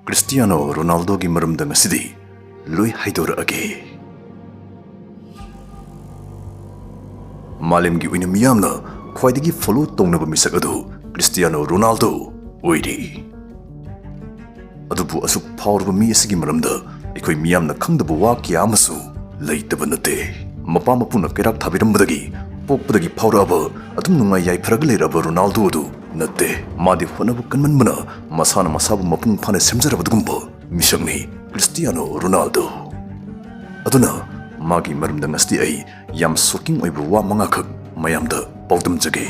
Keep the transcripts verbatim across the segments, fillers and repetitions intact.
Cristiano ꯔꯣꯅꯥꯜꯗꯣꯒꯤ ꯃꯔꯝꯗ ꯉꯁꯤꯗꯤ ꯂꯣꯏ ꯍꯥꯏꯗꯣꯔꯛꯑꯒꯦ꯫ ꯃꯥꯂꯦꯝꯒꯤ ꯑꯣꯏꯅ ꯃꯤꯌꯥꯝꯅ ꯈ꯭ꯋꯥꯏꯗꯒꯤ ꯐꯣꯂꯣ ꯇꯧꯅꯕ ꯃꯤꯁꯛ ꯑꯗꯨ ꯈ꯭ꯔꯤꯁꯇꯤꯌꯥꯅꯣ ꯔꯣꯅꯥꯜꯗꯣ ꯑꯣꯏꯔꯤ꯫ ꯑꯗꯨꯕꯨ ꯑꯁꯨꯛ ꯐꯥꯎꯔꯕ ꯃꯤ ꯑꯁꯤꯒꯤ ꯃꯔꯝꯗ ꯑꯩꯈꯣꯏ ꯃꯤꯌꯥꯝꯅ ꯈꯪꯗꯕ ꯋꯥ ꯀꯌꯥ ꯑꯃꯁꯨ ꯂꯩꯇꯕ ꯅꯠꯇꯦ꯫ ꯃꯄꯥ ꯃꯄꯨꯅ ꯀꯩꯔꯥꯛ ꯊꯥꯕꯤꯔꯝꯕꯗꯒꯤ, ꯄꯣꯛꯄꯗꯒꯤ ꯐꯥꯎꯔꯛꯑꯕ, ꯑꯗꯨꯝ ꯅꯨꯡꯉꯥꯏ ꯌꯥꯏꯐꯔꯒ ꯂꯩꯔꯕ ꯔꯣꯅꯥꯜꯗꯣ ꯑꯗꯨ ꯅꯠꯇꯦ꯫ ꯃꯥꯗꯤ ꯍꯣꯠꯅꯕ ꯀꯟꯃꯟꯕꯅ ꯃꯁꯥꯅ ꯃꯁꯥꯕꯨ ꯃꯄꯨꯡ ꯐꯥꯅ ꯁꯦꯝꯖꯔꯕ ꯑꯗꯨꯒꯨꯝꯕ ꯃꯤꯁꯛꯅꯤ ꯈ꯭ꯔꯤꯁꯇꯤꯌꯥꯅꯣ ꯔꯣꯅꯥꯜꯗꯣ꯫ ꯑꯗꯨꯅ ꯃꯥꯒꯤ ꯃꯔꯝꯗ ꯉꯁꯤꯗꯤ ꯑꯩ ꯌꯥꯝ ꯁꯣꯀꯤꯡ ꯑꯣꯏꯕ ꯋꯥ ꯃꯉꯥꯈꯛ ꯃꯌꯥꯝꯗ ꯄꯥꯎꯗꯝꯖꯒꯦ꯫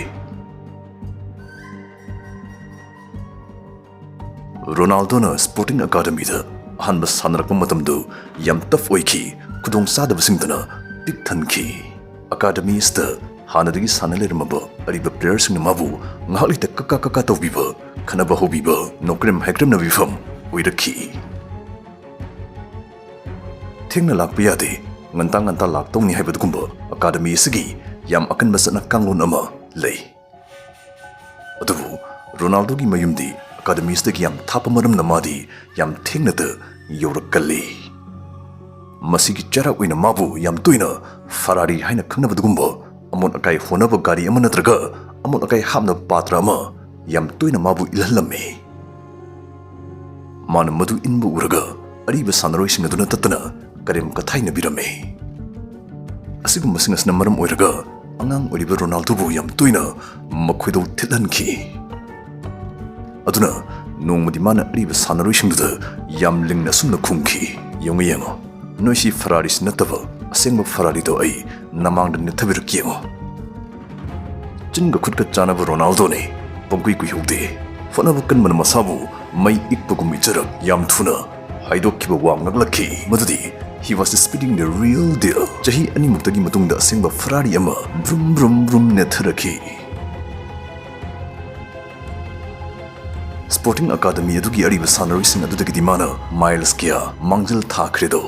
ꯔꯣꯅꯥꯜꯗꯣꯅ ꯁ꯭ꯄꯣꯔꯇꯤꯡ ꯑꯦꯀꯥꯗꯃꯤꯗ ꯑꯍꯥꯟꯕ ꯁꯥꯟꯅꯔꯛꯄ ꯃꯇꯝꯗꯨ ꯌꯥꯝ ꯇꯐ ꯑꯣꯏꯈꯤ, ꯈꯨꯗꯣꯡꯆꯥꯗꯕꯁꯤꯡꯗꯅ ꯄꯤꯛ ꯊꯟꯈꯤ꯫ ꯑꯦꯀꯥꯗꯃꯤ ꯑꯁꯤꯗ ꯍꯥꯟꯅꯗꯒꯤ ꯁꯥꯟꯅ ꯂꯩꯔꯝꯃꯕ ꯑꯔꯤꯕ ꯄ꯭ꯂꯦꯌꯔꯁꯤꯡꯅ ꯃꯥꯕꯨ ꯉꯥꯏꯍꯥꯛ ꯂꯩꯇ ꯀꯛꯀꯥ ꯀꯛꯀꯥ ꯇꯧꯕꯤꯕ, ꯈꯠꯅꯕ ꯍꯧꯕꯤꯕ, ꯅꯣꯛꯀ꯭ꯔꯦꯝ ꯍꯥꯏꯀ꯭ꯔꯦꯝꯅꯕꯤꯐꯝ ꯑꯣꯏꯔꯛꯈꯤ꯫ ꯊꯦꯡꯅ ꯂꯥꯛꯄ ꯌꯥꯗꯦ, ꯉꯟꯇꯥ ꯉꯟꯇꯥ ꯂꯥꯛꯇꯧꯅꯤ ꯍꯥꯏꯕꯗꯨꯒꯨꯝꯕ ꯑꯦꯀꯥꯗꯃꯤ ꯑꯁꯤꯒꯤ ꯌꯥꯝ ꯑꯀꯟꯕ ꯆꯠꯅ ꯀꯥꯡꯂꯣꯟ ꯑꯃ ꯂꯩ꯫ ꯑꯗꯨꯕꯨ ꯔꯣꯅꯥꯜꯗꯣꯒꯤ ꯃꯌꯨꯝꯗꯤ ꯑꯦꯀꯥꯗꯃꯤ ꯑꯁꯤꯗꯒꯤ ꯌꯥꯝ ꯊꯥꯞꯄ ꯃꯔꯝꯅ ꯃꯥꯗꯤ ꯌꯥꯝ ꯊꯦꯡꯅꯇ ꯌꯧꯔꯛꯀꯜꯂꯤ꯫ ꯃꯁꯤꯒꯤ ꯆꯩꯔꯥꯛ ꯑꯣꯏꯅ ꯃꯥꯕꯨ ꯌꯥꯝ ꯇꯣꯏꯅ ꯐꯔꯥꯔꯤ ꯍꯥꯏꯅ ꯈꯪꯅꯕꯗꯨꯒꯨꯝꯕ ꯑꯃꯣꯠ ꯑꯀꯥꯏ ꯍꯣꯅꯕ ꯒꯥꯔꯤ ꯑꯃ ꯅꯠꯇ꯭ꯔꯒ ꯑꯃꯣꯠ ꯑꯀꯥꯏ ꯍꯥꯞꯅꯕ ꯄꯥꯇ꯭ꯔ ꯑꯃ ꯌꯥꯝ ꯇꯣꯏꯅ ꯃꯥꯕꯨ ꯏꯜꯍꯜꯂꯝꯃꯤ꯫ ꯃꯥꯅ ꯃꯗꯨ ꯏꯟꯕ ꯎꯔꯒ ꯑꯔꯤꯕ ꯁꯥꯟꯅꯔꯣꯏꯁꯤꯡ ꯑꯗꯨꯅ ꯇꯠꯇꯅ ꯀꯔꯦꯝ ꯀꯊꯥꯏꯅꯕꯤꯔꯝꯃꯤ꯫ ꯑꯁꯤꯒꯨꯝꯕꯁꯤꯡ ꯑꯁꯤꯅ ꯃꯔꯝ ꯑꯣꯏꯔꯒ ꯑꯉꯥꯡ ꯑꯣꯏꯔꯤꯕ ꯔꯣꯅꯥꯜꯗꯣꯕꯨ ꯌꯥꯝ ꯇꯣꯏꯅ ꯃꯈꯣꯏꯗꯧ ꯊꯤꯠꯍꯟꯈꯤ꯫ ꯑꯗꯨꯅ ꯅꯣꯡꯃꯗꯤ ꯃꯥꯅ ꯑꯔꯤꯕ ꯁꯥꯟꯅꯔꯣꯏꯁꯤꯡꯗꯨꯗ ꯌꯥꯝ ꯂꯤꯡꯅ ꯑꯁꯨꯝꯅ ꯈꯨꯝꯈꯤ, "ꯌꯦꯡꯉꯨ, ꯌꯦꯡꯉꯨ, ꯅꯣꯏꯁꯤ ꯐꯔꯥꯔꯤꯁꯤ ꯅꯠꯇꯕ ꯑꯁꯦꯡꯕ ꯐꯔꯥꯔꯤꯗꯣ ꯑꯩ ꯅꯃꯥꯡꯗ ꯅꯦꯠꯊꯕꯤꯔꯛꯀꯦ ꯌꯦꯡꯉꯨ꯫" ꯆꯤꯟꯒ ꯈꯨꯠꯀ ꯆꯥꯟꯅꯕ ꯔꯣꯅꯥꯜꯗꯣꯅꯤ꯫ ꯄꯪꯀꯨꯏ ꯀꯨꯏꯍꯧꯗꯦ꯫ ꯍꯣꯠꯅꯕ ꯀꯟꯕꯅ ꯃꯁꯥꯕꯨ ꯃꯩ ꯏꯛꯄꯒꯨꯝ ꯏꯆꯔꯛ ꯌꯥꯝ ꯊꯨꯅ ꯍꯥꯏꯗꯣꯛꯈꯤꯕ ꯋꯥ ꯉꯛꯂꯛꯈꯤ꯫ ꯃꯗꯨꯗꯤ, "He was speeding the real deal." ꯆꯍꯤ ꯑꯅꯤꯃꯨꯛꯇꯒꯤ ꯃꯇꯨꯡꯗ ꯑꯁꯦꯡꯕ ꯐꯔꯥꯔꯤ ꯑꯃ ꯕ꯭ꯔꯨꯝ ꯕ꯭ꯔꯨꯝ ꯕ꯭ꯔꯨꯝ ꯅꯦꯠꯊꯔꯛꯈꯤ꯫ ꯁ꯭ꯄꯣꯔꯇꯤꯡ ꯑꯦꯀꯥꯗꯃꯤ ꯑꯗꯨꯒꯤ ꯑꯔꯤꯕ ꯁꯥꯟꯅꯔꯣꯏꯁꯤꯡ ꯑꯗꯨꯗꯒꯤꯗꯤ ꯃꯥꯅ ꯃꯥꯏꯜꯁ ꯀꯌꯥ ꯃꯥꯡꯖꯤꯜ ꯊꯥꯈ꯭ꯔꯦꯗꯣ꯫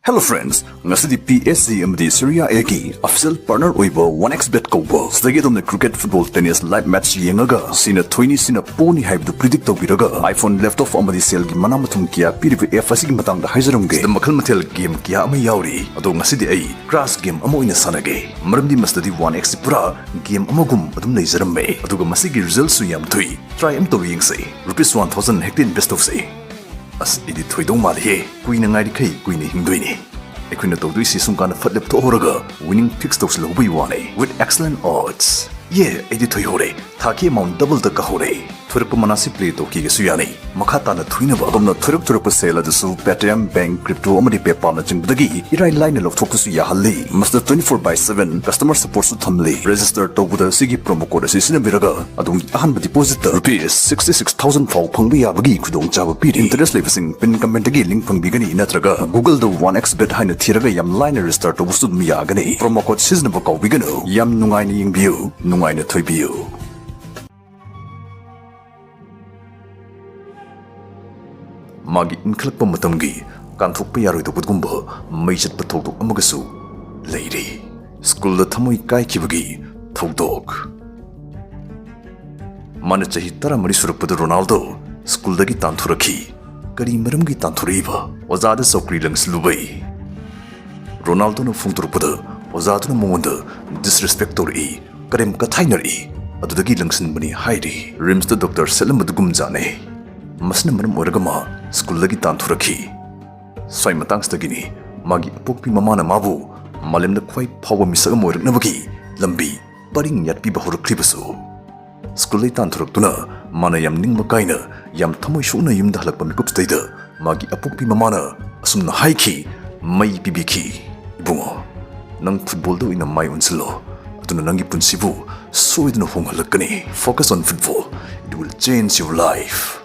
Hello friends, ꯉꯁꯤꯗꯤ P S G ꯑꯃꯗꯤ Serie Aꯒꯤ official partner ꯑꯣꯏꯕ one X bet ꯀꯧꯕ ꯁꯤꯗꯒꯤ ꯑꯗꯣꯝꯅ cricket, football, tennis live match ꯌꯦꯡꯉꯒ ꯁꯤꯅ ꯊꯣꯏꯅꯤ, ꯁꯤꯅ ꯄꯣꯅꯤ ꯍꯥꯏꯕꯗꯨ predict ꯇꯧꯕꯤꯔꯒ iPhone, laptop ꯑꯃꯗꯤ ꯁꯦꯜꯒꯤ ꯃꯅꯥ ꯃꯊꯨꯝ ꯀꯌꯥ ꯄꯤꯔꯤꯕ app ꯑꯁꯤꯒꯤ ꯃꯇꯥꯡꯗ ꯍꯥꯏꯖꯔꯝꯒꯦ꯫ ꯁꯤꯗ ꯃꯈꯜ ꯃꯊꯦꯜ game ꯀꯌꯥ ꯑꯃ ꯌꯥꯎꯔꯤ, ꯑꯗꯣ ꯉꯁꯤꯗꯤ ꯑꯩ crash game ꯑꯃ ꯑꯣꯏꯅ ꯁꯥꯟꯅꯒꯦ, ꯃꯔꯝꯗꯤ ꯃꯁꯤꯗꯗꯤ one X ꯁꯤ ꯄꯨꯔꯥ game ꯑꯃꯒꯨꯝ ꯑꯗꯨꯝ ꯂꯩꯖꯔꯝꯃꯦ, ꯑꯗꯨꯒ ꯃꯁꯤꯒꯤ resultꯁꯨ ꯌꯥꯝ ꯊꯨꯏ꯫ Try ꯑꯃ ꯇꯧ ꯌꯦꯡꯁꯦ꯫ Rupees one thousand ꯍꯦꯛꯇ invest ꯇꯧꯁꯦ꯫ ꯑꯁ, ꯑꯩꯗꯤ ꯊꯣꯏꯗꯧ ꯃꯥꯜꯂꯤꯍꯦ꯫ ꯀꯨꯏꯅ ꯉꯥꯏꯔꯤꯈꯩ ꯀꯨꯏꯅ ꯍꯤꯡꯗꯣꯏꯅꯤ꯫ ꯑꯩꯈꯣꯏꯅ ꯇꯧꯗꯣꯏꯁꯤ ꯁꯨꯝ ꯀꯥꯟꯗ ꯐꯠ ꯂꯦꯞꯊꯣꯛꯍꯧꯔꯒ winning fix ꯇꯧꯁꯤꯜꯍꯧꯕꯒꯤ ꯋꯥꯅꯤ꯫ With excellent odds꯫ ꯌꯦ, ꯑꯩꯗꯤ ꯊꯣꯏꯍꯧꯔꯦ꯫ ꯊꯥꯛꯀꯤ amount double ꯗ ꯀꯥꯍꯧꯔꯦ꯫ ꯊꯣꯏꯔꯛꯄ ꯃꯅꯥꯁꯤ play ꯇꯧꯈꯤꯒꯦꯁꯨ ꯌꯥꯅꯤ꯫ ꯃꯈꯥ ꯇꯥꯅ ꯊꯣꯏꯅꯕ ꯑꯗꯣꯝꯅ ꯊꯣꯏꯔꯛ ꯊꯣꯏꯔꯛꯄ ꯁꯦꯜ ꯑꯗꯨꯁꯨ Paytm, bank, crypto ꯑꯃꯗꯤ PayPalꯅꯆꯤꯡꯕꯗꯒꯤ ꯏꯔꯥꯏ ꯂꯥꯏꯅ ꯂꯧꯊꯣꯛꯄꯁꯨ ꯌꯥꯍꯜꯂꯤ꯫ ꯃꯁꯤꯗ twenty four by seven customer supportꯁꯨ ꯊꯝꯂꯤ꯫ Register ꯇꯧꯕꯗ ꯁꯤꯒꯤ promo code ꯑꯁꯤ ꯁꯤꯖꯤꯟꯅꯕꯤꯔꯒ ꯑꯗꯣꯝꯒꯤ ꯑꯍꯥꯟꯕ depositꯇ rupees sixty six thousand ꯐꯥꯎ ꯐꯪꯕ ꯌꯥꯕꯒꯤ ꯈꯨꯗꯣꯡꯆꯥꯕ ꯄꯤꯔꯤ꯫ Interest ꯂꯩꯕꯁꯤꯡ pin commentꯇꯒꯤ link ꯐꯪꯕꯤꯒꯅꯤ, ꯅꯠꯇ꯭ꯔꯒ Googleꯗ one X bet ꯍꯥꯏꯅ ꯊꯤꯔꯒ ꯌꯥꯝ ꯂꯥꯏꯅ register ꯇꯧꯕꯁꯨ ꯑꯗꯨꯝ ꯌꯥꯒꯅꯤ꯫ Promo code ꯁꯤꯖꯤꯟꯅꯕ ꯀꯥꯎꯕꯤꯒꯅꯨ꯫ ꯌꯥꯝ ꯅꯨꯡꯉꯥꯏꯅ ꯌꯦꯡꯕꯤꯌꯨ, ꯅꯨꯡꯉꯥꯏꯅ ꯊꯣꯏꯕꯤꯌꯨ꯫ ꯃꯥꯒꯤ ꯏꯟꯈꯠꯂꯛꯄ ꯃꯇꯝꯒꯤ ꯀꯥꯟꯊꯣꯛꯄ ꯌꯥꯔꯣꯏꯗꯧꯕꯒꯨꯝꯕ ꯃꯩ ꯆꯠꯄ ꯊꯧꯗꯣꯛ ꯑꯃꯒꯁꯨ ꯂꯩꯔꯤ꯫ ꯁ꯭ꯀꯨꯜꯗ ꯊꯃꯣꯏ ꯀꯥꯏꯈꯤꯕꯒꯤ ꯊꯧꯗꯣꯛ꯫ ꯃꯥꯅ ꯆꯍꯤ ꯇꯔꯥꯃꯔꯤ ꯁꯨꯔꯛꯄꯗ ꯔꯣꯅꯥꯜꯗꯣ ꯁ꯭ꯀꯨꯜꯗꯒꯤ ꯇꯥꯟꯊꯣꯔꯛꯈꯤ꯫ ꯀꯔꯤ ꯃꯔꯝꯒꯤ ꯇꯥꯟꯊꯣꯔꯛꯏꯕ? ꯑꯣꯖꯥꯗ ꯆꯧꯀ꯭ꯔꯤ ꯂꯪꯁꯤꯜꯂꯨꯕꯩ꯫ ꯔꯣꯅꯥꯜꯗꯣꯅ ꯐꯣꯡꯗꯣꯔꯛꯄꯗ ꯑꯣꯖꯥꯗꯨꯅ ꯃꯉꯣꯟꯗ disrespect ꯇꯧꯔꯛꯏ, ꯀꯔꯦꯝ ꯀꯊꯥꯏꯅꯔꯛꯏ, ꯑꯗꯨꯗꯒꯤ ꯂꯪꯁꯤꯟꯕꯅꯤ ꯍꯥꯏꯔꯤ꯫ ꯔꯤꯝꯁꯇ ꯗꯣꯛꯇꯔ ꯆꯠꯂꯝꯕꯗꯨꯒꯨꯝ ꯖꯥꯠꯅꯦ꯫ ꯃꯁꯤꯅ ꯃꯔꯝ ꯑꯣꯏꯔꯒ ꯃꯥ ꯁ꯭ꯀꯨꯜꯗꯒꯤ ꯇꯥꯟꯊꯣꯔꯛꯈꯤ꯫ ꯁ꯭ꯋꯥꯏ ꯃꯇꯥꯡꯁꯤꯗꯒꯤꯅꯤ ꯃꯥꯒꯤ ꯑꯄꯣꯛꯄꯤ ꯃꯃꯥꯅ ꯃꯥꯕꯨ ꯃꯥꯂꯦꯝꯗ ꯈ꯭ꯋꯥꯏ ꯐꯥꯎꯕ ꯃꯤꯁꯛ ꯑꯃ ꯑꯣꯏꯔꯛꯅꯕꯒꯤ ꯂꯝꯕꯤ ꯄꯔꯤꯡ ꯌꯥꯠꯄꯤꯕ ꯍꯧꯔꯛꯈ꯭ꯔꯤꯕꯁꯨ꯫ ꯁ꯭ꯀꯨꯜꯗꯩ ꯇꯥꯟꯊꯣꯔꯛꯇꯨꯅ ꯃꯥꯅ ꯌꯥꯝ ꯅꯤꯡꯕ ꯀꯥꯏꯅ, ꯌꯥꯝ ꯊꯃꯣꯏ ꯁꯣꯛꯅ ꯌꯨꯝꯗ ꯍꯜꯂꯛꯄ ꯃꯤꯀꯨꯞꯁꯤꯗꯩꯗ ꯃꯥꯒꯤ ꯑꯄꯣꯛꯄꯤ ꯃꯃꯥꯅ ꯑꯁꯨꯝꯅ ꯍꯥꯏꯈꯤ, ꯃꯩ ꯄꯤꯕꯤꯈꯤ, "ꯏꯕꯨꯡꯉꯣ, ꯅꯪ ꯐꯨꯠꯕꯣꯜꯗ ꯑꯣꯏꯅ ꯃꯥꯏ ꯑꯣꯟꯁꯤꯜꯂꯣ, ꯑꯗꯨꯅ ꯅꯪꯒꯤ ꯄꯨꯟꯁꯤꯕꯨ ꯁꯣꯏꯗꯅ ꯍꯣꯡꯍꯜꯂꯛꯀꯅꯤ꯫ Focus on football, it will change your life."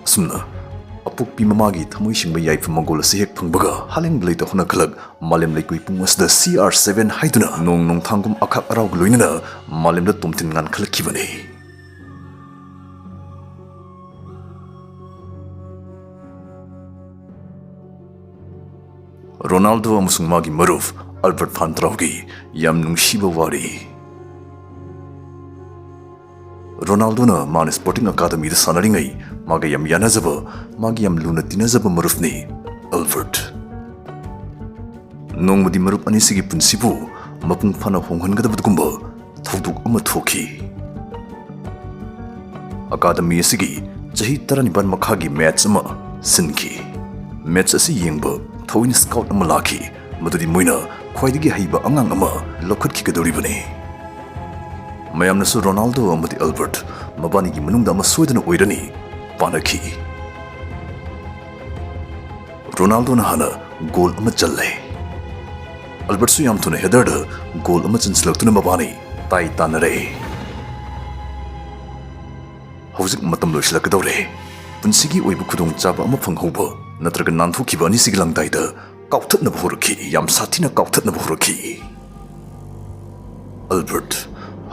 ꯑꯁꯨꯝꯅ ꯑꯄꯣꯛꯄꯤ ꯃꯃꯥꯒꯤ ꯊꯃꯣꯏ ꯁꯦꯡꯕ ꯌꯥꯏꯐ ꯃꯪꯒꯣꯜ ꯑꯁꯤ ꯍꯦꯛ ꯐꯪꯕꯒ, ꯍꯥꯂꯦꯡꯕ ꯂꯩꯇ ꯍꯣꯠꯅꯈꯠꯂꯛ ꯃꯥꯂꯦꯝ ꯂꯩꯀꯣꯏ ꯄꯨꯡ ꯑꯁꯤꯗ C R seven ꯍꯥꯏꯗꯨꯅ ꯅꯣꯡ ꯅꯣꯡꯊꯥꯡꯒꯨꯝ ꯑꯈꯥꯛ ꯑꯔꯥꯎꯒ ꯂꯣꯏꯅꯅ ꯃꯥꯂꯦꯝꯗ ꯇꯣꯝꯊꯤꯟ ꯉꯥꯟꯈꯠꯂꯛꯈꯤꯕꯅꯤ꯫ ꯔꯣꯅꯥꯜꯗꯣ ꯑꯃꯁꯨꯡ ꯃꯥꯒꯤ ꯃꯔꯨꯞ ꯑꯜꯕꯔꯠ ꯐꯥꯟꯇ꯭ꯔꯥꯎꯒꯤ ꯌꯥꯝ ꯅꯨꯡꯁꯤꯕ ꯋꯥꯔꯤ꯫ ꯔꯣꯅꯥꯜꯗꯣꯅ ꯃꯥꯅ ꯁ꯭ꯄꯣꯔꯇꯤꯡ ꯑꯦꯀꯥꯗꯃꯤꯗ ꯁꯥꯟꯅꯔꯤꯉꯩ ꯃꯥꯒ ꯌꯥꯝ ꯌꯥꯅꯖꯕ, ꯃꯥꯒꯤ ꯌꯥꯝ ꯂꯨꯅ ꯇꯤꯟꯅꯖꯕ ꯃꯔꯨꯞꯅꯤ ꯑꯜꯕꯔꯠ꯫ ꯅꯣꯡꯃꯗꯤ ꯃꯔꯨꯞ ꯑꯅꯤꯁꯤꯒꯤ ꯄꯨꯟꯁꯤꯕꯨ ꯃꯄꯨꯡ ꯐꯥꯅ ꯍꯣꯡꯍꯟꯒꯗꯕꯒꯨꯝꯕ ꯊꯧꯗꯣꯛ ꯑꯃ ꯊꯣꯛꯈꯤ꯫ ꯑꯦꯀꯥꯗꯃꯤ ꯑꯁꯤꯒꯤ ꯆꯍꯤ ꯇꯔꯥꯅꯤꯄꯥꯟ ꯃꯈꯥꯒꯤ ꯃꯦꯠꯆ ꯑꯃ ꯁꯤꯟꯈꯤ꯫ ꯃꯦꯠꯆ ꯑꯁꯤ ꯌꯦꯡꯕ ꯊꯑꯣꯏꯅ ꯁ꯭ꯀꯥꯎꯠ ꯑꯃ ꯂꯥꯛꯈꯤ, ꯃꯗꯨꯗꯤ ꯃꯣꯏꯅ ꯈ꯭ꯋꯥꯏꯗꯒꯤ ꯍꯩꯕ ꯑꯉꯥꯡ ꯑꯃ ꯂꯧꯈꯠꯈꯤꯒꯗꯧꯔꯤꯕꯅꯤ꯫ ꯃꯌꯥꯝꯅꯁꯨ ꯔꯣꯅꯥꯜꯗꯣ ꯑꯃꯗꯤ ꯑꯜꯕꯔꯠ ꯃꯕꯥꯅꯤꯒꯤ ꯃꯅꯨꯡꯗ ꯑꯃ ꯁꯣꯏꯗꯅ ꯑꯣꯏꯔꯅꯤ ꯄꯥꯅꯈꯤ꯫ ꯔꯣꯅꯥꯜꯗꯣꯅ ꯍꯥꯟꯅ ꯒꯣꯜ ꯑꯃ ꯆꯜꯂꯦ꯫ ꯑꯜꯕꯔꯠꯁꯨ ꯌꯥꯝ ꯊꯨꯅ ꯍꯦꯗꯔꯗ ꯒꯣꯜ ꯑꯃ ꯆꯟꯁꯤꯜꯂꯛꯇꯨꯅ ꯃꯕꯥꯅꯤ ꯇꯥꯏ ꯇꯥꯟꯅꯔꯦ꯫ ꯍꯧꯖꯤꯛ ꯃꯇꯝ ꯂꯣꯏꯁꯤꯜꯂꯛꯀꯗꯧꯔꯦ꯫ ꯄꯨꯟꯁꯤꯒꯤ ꯑꯣꯏꯕ ꯈꯨꯗꯣꯡꯆꯥꯕ ꯑꯃ ꯐꯪꯍꯧꯕ ꯅꯠꯇ꯭ꯔꯒ ꯅꯥꯟꯊꯣꯛꯈꯤꯕ ꯑꯅꯤꯁꯤꯒꯤ ꯂꯪꯗꯥꯏꯗ ꯀꯥꯎꯊꯠꯅꯕ ꯍꯧꯔꯛꯈꯤ, ꯌꯥꯝ ꯁꯥꯊꯤꯅ ꯀꯥꯎꯊꯠꯅꯕ ꯍꯧꯔꯛꯈꯤ꯫ ꯑꯜꯕꯔꯠ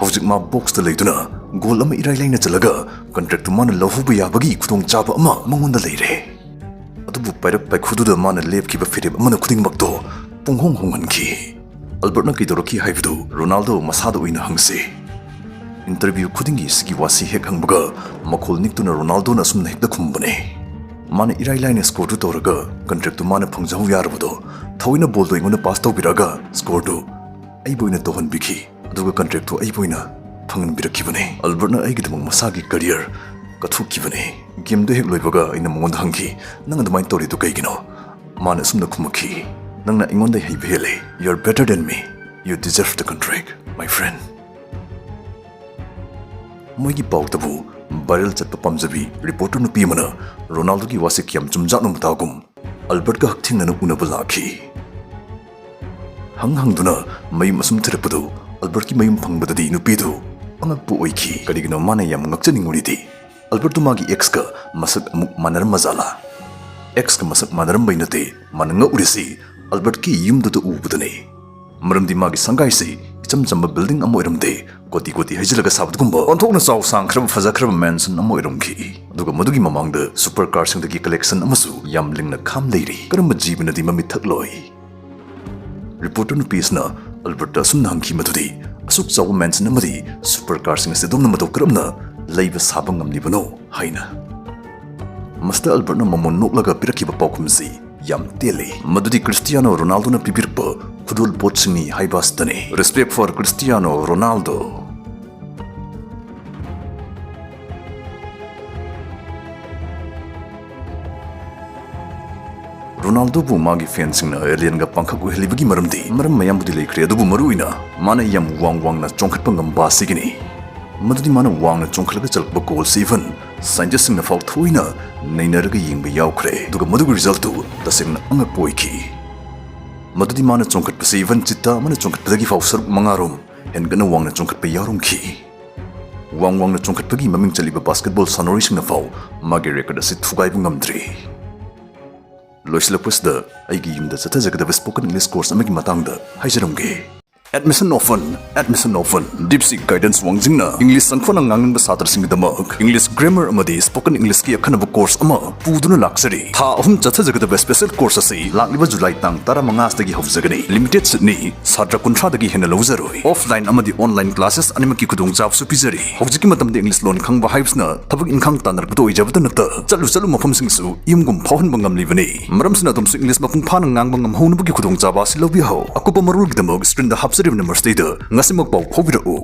ꯍꯧꯖꯤꯛ ꯃꯥ ꯕꯣꯛꯁꯇ ꯂꯩꯗꯨꯅ ꯒꯣꯜ ꯑꯃ ꯏꯔꯥꯏ ꯂꯥꯏꯅ ꯆꯜꯂꯒ ꯀꯟꯇ꯭ꯔꯦꯛꯇꯨ ꯃꯥꯅ ꯂꯧꯍꯧꯕ ꯌꯥꯕꯒꯤ ꯈꯨꯗꯣꯡꯆꯥꯕ ꯑꯃ ꯃꯉꯣꯟꯗ ꯂꯩꯔꯦ꯫ ꯑꯗꯨꯕꯨ ꯄꯥꯏꯔꯛ ꯄꯥꯏꯈꯨꯗꯨꯗ ꯃꯥꯅ ꯂꯦꯞꯈꯤꯕ ꯐꯤꯔꯦꯞ ꯑꯃꯅ ꯈꯨꯗꯤꯡꯃꯛꯇꯣ ꯄꯨꯡꯍꯣꯡ ꯍꯣꯡꯍꯟꯈꯤ꯫ ꯑꯜꯕꯔꯠꯅ ꯀꯩꯗꯧꯔꯛꯈꯤ ꯍꯥꯏꯕꯗꯨ ꯔꯣꯅꯥꯜꯗꯣ ꯃꯁꯥꯗ ꯑꯣꯏꯅ ꯍꯪꯁꯤ꯫ ꯏꯟꯇꯔꯚ꯭ꯌꯨ ꯈꯨꯗꯤꯡꯒꯤ ꯁꯤꯒꯤ ꯋꯥꯁꯤ ꯍꯦꯛ ꯍꯪꯕꯒ ꯃꯈꯣꯜ ꯅꯤꯛꯇꯨꯅ ꯔꯣꯅꯥꯜꯗꯣꯅ ꯑꯁꯨꯝꯅ ꯍꯦꯛꯇ ꯈꯨꯝꯕꯅꯦ꯫ ꯃꯥꯅ ꯏꯔꯥꯏ ꯂꯥꯏꯅ ꯁ꯭ꯀꯣꯔꯗꯨ ꯇꯧꯔꯒ ꯀꯟꯇ꯭ꯔꯦꯛꯇꯨ ꯃꯥꯅ ꯐꯪꯖꯍꯧ ꯌꯥꯔꯕꯗꯣ ꯊꯑꯣꯏꯅ ꯕꯣꯜꯗꯣ ꯑꯩꯉꯣꯟꯗ ꯄꯥꯁ ꯇꯧꯕꯤꯔꯛꯑꯒ ꯁ꯭ꯀꯣꯔꯗꯨ ꯑꯩꯕꯨ ꯑꯣꯏꯅ ꯇꯧꯍꯟꯕꯤꯈꯤ, ꯑꯗꯨꯒ ꯀꯟꯇ꯭ꯔꯦꯛꯇꯨ ꯑꯩꯕꯨ ꯑꯣꯏꯅ ꯐꯪꯍꯟꯕꯤꯔꯛꯈꯤꯕꯅꯦ꯫ ꯑꯜꯕꯔꯠꯅ ꯑꯩꯒꯤꯗꯃꯛ ꯃꯁꯥꯒꯤ ꯀꯔꯤꯌꯔ ꯀꯠꯊꯣꯛꯈꯤꯕꯅꯦ꯫ ꯒꯦꯝꯗꯨ ꯍꯦꯛ ꯂꯣꯏꯕꯒ ꯑꯩꯅ ꯃꯉꯣꯟꯗ ꯍꯪꯈꯤ, "ꯅꯪ ꯑꯗꯨꯃꯥꯏꯅ ꯇꯧꯔꯤꯗꯨ ꯀꯩꯒꯤꯅꯣ?" ꯃꯥꯅ ꯑꯁꯨꯝꯅ ꯈꯨꯝꯃꯛꯈꯤ, "ꯅꯪꯅ ꯑꯩꯉꯣꯟꯗꯩ ꯍꯩꯕ ꯍꯦꯜꯂꯦ꯫ You are better than me. You deserve the contract, my friend." ꯃꯣꯏꯒꯤ ꯄꯥꯎꯇꯕꯨ ꯚꯥꯏꯔꯦꯜ ꯆꯠꯄ ꯄꯥꯝꯖꯕꯤ ꯔꯤꯄꯣꯔꯇꯔ ꯅꯨꯄꯤ ꯑꯃꯅ ꯔꯣꯅꯥꯜꯗꯣꯒꯤ ꯋꯥꯁꯦ ꯀꯌꯥꯝ ꯆꯨꯝꯖꯥꯠꯅꯣ ꯃꯇꯥꯒꯨꯝ ꯑꯜꯕꯔꯠꯀ ꯍꯛꯊꯦꯡꯅꯅ ꯎꯅꯕ ꯂꯥꯛꯈꯤ꯫ ꯍꯪ ꯍꯪꯗꯨꯅ ꯃꯌꯨꯝ ꯑꯁꯨꯝ ꯊꯤꯔꯛꯄꯗꯨ ꯑꯜꯕꯔꯠꯀꯤ ꯃꯌꯨꯝ ꯐꯪꯕꯗꯗꯤ ꯅꯨꯄꯤꯗꯨ ꯑꯉꯛꯄ ꯑꯣꯏꯈꯤ꯫ ꯀꯔꯤꯒꯤꯅꯣ ꯃꯥꯅ ꯌꯥꯝ ꯉꯛꯆꯅꯤꯡꯉꯨꯔꯤꯗꯤ ꯑꯜꯕꯔꯠꯇꯨ ꯃꯥꯒꯤ ꯑꯦꯛꯁꯀ ꯃꯁꯛ ꯑꯃꯨꯛ ꯃꯥꯟꯅꯔꯝꯃꯖꯥꯠꯂꯥ? ꯑꯦꯛꯁꯀ ꯃꯁꯛ ꯃꯥꯟꯅꯔꯝꯕꯩ ꯅꯠꯇꯦ, ꯃꯥꯅ ꯉꯛꯎꯔꯤꯁꯤ ꯑꯜꯕꯔꯠꯀꯤ ꯌꯨꯝꯗꯨꯗ ꯎꯕꯗꯅꯤ꯫ ꯃꯔꯝꯗꯤ ꯃꯥꯒꯤ ꯁꯪꯒꯥꯏꯁꯤ ꯏꯆꯝ ꯆꯝꯕ ꯕꯤꯜꯗꯤꯡ ꯑꯃ ꯑꯣꯏꯔꯝꯗꯦ, ꯀꯣꯇꯤ ꯀꯣꯇꯤ ꯍꯩꯖꯤꯜꯂꯒ ꯁꯥꯕꯗꯨꯒꯨꯝꯕ ꯑꯣꯟꯊꯣꯛꯅ ꯆꯥꯎ ꯁꯥꯡꯈ꯭ꯔꯕ ꯐꯖꯈ꯭ꯔꯕ ꯃꯦꯟꯁꯟ ꯑꯃ ꯑꯣꯏꯔꯝꯈꯤ꯫ ꯑꯗꯨꯒ ꯃꯗꯨꯒꯤ ꯃꯃꯥꯡꯗ ꯁꯨꯄꯔ ꯀꯥꯔꯁꯤꯡꯗꯒꯤ ꯀꯂꯦꯛꯁꯟ ꯑꯃꯁꯨ ꯌꯥꯝ ꯂꯤꯡꯅ ꯈꯥꯝ ꯂꯩꯔꯤ꯫ ꯀꯔꯝꯕ ꯖꯤꯕꯅꯗꯤ ꯃꯃꯤꯠ ꯊꯛꯂꯣꯏ? ꯔꯤꯄꯣꯔꯇꯔ ꯅꯨꯄꯤ ꯑꯁꯤꯅ ꯑꯜꯕꯔꯠꯇ ꯑꯁꯨꯝꯅ ꯍꯪꯈꯤ ꯃꯗꯨꯗꯤ, "ꯑꯁꯨꯛ ꯆꯥꯎꯕ ꯃꯦꯟꯁꯟ ꯑꯃꯗꯤ ꯁꯨꯄꯔ ꯀꯥꯔꯁꯤꯡ ꯑꯁꯤ ꯑꯗꯣꯝꯅ ꯃꯇꯧ ꯀꯔꯝꯅ ꯂꯩꯕ ꯁꯥꯕ ꯉꯝꯂꯤꯕꯅꯣ?" ꯍꯥꯏꯅ꯫ ꯃꯁꯤꯗ ꯑꯜꯕꯔꯠꯅ ꯃꯃꯣꯟ ꯅꯣꯛꯂꯒ ꯄꯤꯔꯛꯈꯤꯕ ꯄꯥꯎꯈꯨꯝꯁꯤ ꯌꯥꯝ ꯇꯦꯜꯂꯤ꯫ ꯃꯗꯨꯗꯤ ꯀ꯭ꯔꯤꯁꯇꯤꯌꯥꯅꯣ ꯔꯣꯅꯥꯜꯗꯣꯅ ꯄꯤꯕꯤꯔꯛꯄ ꯈꯨꯗꯣꯜ ꯄꯣꯠꯁꯤꯡꯅꯤ ꯍꯥꯏꯕ ꯑꯁꯤꯗꯅꯤ꯫ Respect for Cristiano Ronaldo꯫ ꯔꯣꯅꯥꯜꯗꯣꯕꯨ ꯃꯥꯒꯤ ꯐꯦꯟꯁꯤꯡꯅ ꯑꯦꯂꯤꯌꯟꯒ ꯄꯥꯡꯈꯛ ꯑꯣꯏꯍꯜꯂꯤꯕꯒꯤ ꯃꯔꯝꯗꯤ ꯃꯔꯝ ꯃꯌꯥꯝꯕꯨꯗꯤ ꯂꯩꯈ꯭ꯔꯦ, ꯑꯗꯨꯕꯨ ꯃꯔꯨꯑꯣꯏꯅ ꯃꯥꯅ ꯌꯥꯝ ꯋꯥꯡ ꯋꯥꯡꯅ ꯆꯣꯡꯈꯠꯄ ꯉꯝꯕ ꯑꯁꯤꯒꯤꯅꯤ꯫ ꯃꯗꯨꯗꯤ ꯃꯥꯅ ꯋꯥꯡꯅ ꯆꯣꯡꯈꯠꯂꯒ ꯆꯠꯂꯛꯄ ꯒꯣꯜꯁꯤ ꯏꯚꯟ ꯁꯥꯏꯟꯇꯤꯁꯁꯤꯡꯅ ꯐꯥꯎ ꯊꯣꯏꯅ ꯅꯩꯅꯔꯒ ꯌꯦꯡꯕ ꯌꯥꯎꯈ꯭ꯔꯦ꯫ ꯑꯗꯨꯒ ꯃꯗꯨꯒꯤ ꯔꯤꯖꯜꯠꯇꯨ ꯇꯁꯦꯡꯅ ꯑꯉꯛꯄ ꯑꯣꯏꯈꯤ꯫ ꯃꯗꯨꯗꯤ ꯃꯥꯅ ꯆꯣꯡꯈꯠꯄꯁꯤ ꯏꯚꯟ ꯆꯤꯠꯇꯥ ꯑꯃꯅ ꯆꯣꯡꯈꯠꯄꯗꯒꯤ ꯐꯥꯎ ꯁꯔꯨꯛ ꯃꯉꯥꯔꯣꯝ ꯍꯦꯟꯒꯠꯅ ꯋꯥꯡꯅ ꯆꯣꯡꯈꯠꯄ ꯌꯥꯎꯔꯝꯈꯤ꯫ ꯋꯥꯡ ꯋꯥꯡꯅ ꯆꯣꯡꯈꯠꯄꯒꯤ ꯃꯃꯤꯡ ꯆꯠꯂꯤꯕ ꯕꯥꯁꯀꯦꯠꯕꯣꯜ ꯁꯥꯟꯅꯔꯣꯏꯁꯤꯡꯅ ꯐꯥꯎ ꯃꯥꯒꯤ ꯔꯦꯀꯣꯔꯗ ꯑꯁꯤ ꯊꯨꯒꯥꯏꯕ ꯉꯝꯗ꯭ꯔꯤ꯫ ꯂꯣꯏꯁꯤꯜꯂꯛꯄꯁꯤꯗ ꯑꯩꯒꯤ ꯌꯨꯝꯗ ꯆꯠꯊꯖꯒꯗꯕ spoken English course ꯑꯃꯒꯤ ꯃꯇꯥꯡꯗ ꯍꯥꯏꯖꯔꯝꯒꯦ꯫ Admission open, admission open꯫ ꯗꯤꯞꯁꯤꯛ ꯒꯥꯏꯗꯦꯟꯁ ꯋꯥꯡꯖꯤꯡꯅ ꯏꯪꯂꯤꯁ ꯁꯪꯐꯅ ꯉꯥꯡꯅꯤꯡꯕ ꯁꯥꯇ꯭ꯔꯁꯤꯡꯒꯤꯗꯃꯛ ꯏꯪꯂꯤꯁ ꯒ꯭ꯔꯥꯃꯔ ꯑꯃꯗꯤ spoken Englishꯀꯤ ꯑꯈꯟꯅꯕ ꯀꯣꯔꯁ ꯑꯃ ꯄꯨꯗꯨꯅ ꯂꯥꯛꯆꯔꯤ꯫ ꯊꯥ ꯑꯍꯨꯝ ꯆꯠꯊꯖꯒꯗꯕ ꯁ꯭ꯄꯦꯁꯦꯜ ꯀꯣꯔꯁ ꯑꯁꯤ ꯂꯥꯛꯂꯤꯕ ꯖꯨꯂꯥꯏ ꯇꯥꯡ ꯇꯔꯥꯃꯉꯥꯗꯒꯤ ꯍꯧꯖꯒꯅꯤ꯫ ꯂꯤꯃꯤꯇꯦꯗ ꯁꯤꯠꯅꯤ, ꯁꯥꯇ꯭ꯔ ꯀꯨꯟꯊ꯭ꯔꯥꯗꯒꯤ ꯍꯦꯟꯅ ꯂꯧꯖꯔꯣꯏ꯫ ꯑꯣꯐꯂꯥꯏꯟ ꯑꯃꯗꯤ ꯑꯣꯟꯂꯥꯏꯟ ꯀ꯭ꯂꯥꯁꯦꯁ ꯑꯅꯤꯃꯛꯀꯤ ꯈꯨꯗꯣꯡꯆꯥꯕꯁꯨ ꯄꯤꯖꯔꯤ꯫ ꯍꯧꯖꯤꯛꯀꯤ ꯃꯇꯝꯗ ꯏꯪꯂꯤꯁ ꯂꯣꯟ ꯈꯪꯕ ꯍꯥꯏꯕꯁꯤꯅ ꯊꯕꯛ ꯏꯪꯈꯥꯡ ꯇꯥꯟꯅꯔꯛꯄꯗ ꯑꯣꯏꯖꯕꯇ ꯅꯠꯇ, ꯆꯠꯂꯨ ꯆꯠꯂꯨ ꯃꯐꯝꯁꯤꯡꯁꯨ ꯌꯨꯝꯒꯨꯝ ꯐꯥꯎꯍꯟꯕ ꯉꯝꯂꯤꯕꯅꯤ꯫ ꯃꯔꯝꯁꯤꯅ ꯑꯗꯣꯝꯁꯨ ꯏꯪꯂꯤꯁ ꯃꯄꯨꯡ ꯐꯥꯅ ꯉꯥꯡꯕ ꯉꯝꯍꯧꯅꯕꯒꯤ ꯈꯨꯗꯣꯡꯆꯥꯕ ꯑꯁꯤ ꯂꯧꯕꯤꯍꯧ꯫ ꯑꯀꯨꯞꯄ ꯃꯔꯣꯜꯒꯤꯗꯃꯛ ꯁ꯭ꯀ꯭ꯔꯤꯟꯗ ꯍꯥꯞꯆꯔꯤꯕ ꯅꯝꯕꯔꯁꯤꯗꯩꯗ ꯉꯁꯤꯃꯛ ꯄꯥꯎ ꯐꯥꯎꯕꯤꯔꯛꯎ꯫